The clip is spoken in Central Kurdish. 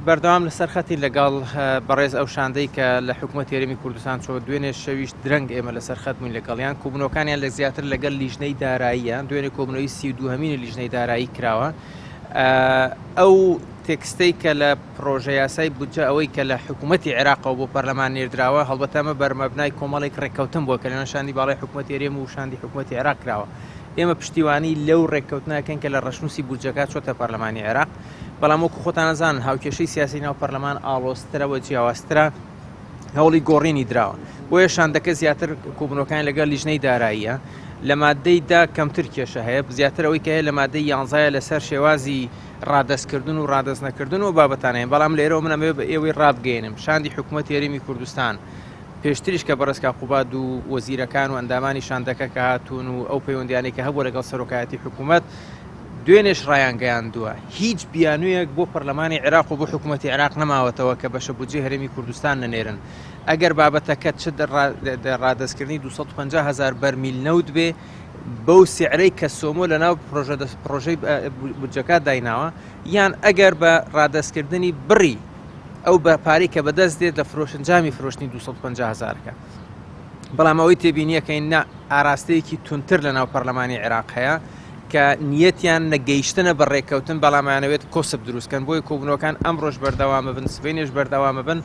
بەردەوام لەسەر خەتین لەگەڵ بەڕێز ئەو شاندەی کە لە حکوومەت هەرێمی کوردستان چۆ دوێنێ شەویش درەنگ ئێمە لەسەر خەت بووین لەگەڵیان کۆبوونەوەکانیان لە زیاتر لەگەڵ لیژنەی داراییە دوێنێ کۆبوونەوەی 32هەمینی لیژنەی دارایی کراوە ئەو تێکستەی کە لە پرۆژە یاسای بودجە ئەوەی کە لە حکوومەتی عێراقەوە بۆ پەرلەمان نێردراوە هەڵبەتە ئەمە بەرمەبنای کۆمەڵێک ڕێککەوتن بووە کە لەنێوان شاندی باڵای حکوومەتی هەرێم و شاندی حکوومەتی عێراق کراوە ئێمە پشتیوانی لەو ڕێککەوتنە ئەکەین کە لە ڕەشنووسی بودجەکە چۆتە پەرلەمانی عێراق، بەڵام وەکو خۆتان ئەزانن هاوکێشەی سیاسی ناو پەرلەمان ئاڵۆزترە و جیاوازترە، هەوڵی گۆڕینی دراوە. بۆیە شاندەکە زیاتر کۆبوونەوەکانی لەگەڵ لیژنەی داراییە. لە مادەی دا کەمتر کێشە هەیە، زیاتر ئەوەی کە هەیە لە مادەی یانزایە لەسەر شێوازی ڕادەستکردن و ڕادەستنەکردن و بابەتانە هەیە. بەڵام لێرەوە من ئەمەوێت بە ئێوەی ڕابگەیەنم شاندی حکوومەتی هەرێمی کوردستان پێشتریش کە بەڕێز کاک قوباد و وەزیرەکان و ئەندامانی شاندەکە کە هاتوون و ئەو پەیوەندیانەی کە هەبووە لەگەڵ سەرۆکایەتی حکوومەت دوێنێش ڕایانگەیاندووە هیچ بیانوویەک بۆ پەرلەمانی عێراق و بۆ حکوومەتی عێراق نەماوەتەوە کە بەشە بودجەی هەرێمی کوردستان نەنێرن ئەگەر بابەتەکە چ ڕادەستکردنی 250 هزار بەرمیل نەوت بێ بەو سعرەی کە سۆمۆ لە ناو پرۆژەی بودجەکە دایناوە یان ئەگەر بە ڕادەستکردنی بڕی ئەو بە پارەی کە بەدەست دێت لە فرۆشنجامی فرۆشتنی 250 هەزارەکە بەڵام ئەوەی تێبینیەکەین نا ئاراستەیەکی تونتر لە ناو پەرلەمانی عێراق هەیە کە نیەتیان نەگەیشتنە بە ڕێککەوتن بەڵامانەوێت کۆسپ دروستکەن بۆی کۆبوونەوەکان ئەمڕۆژ بەردەوامە بن سبەینێش بەردەوامە بن.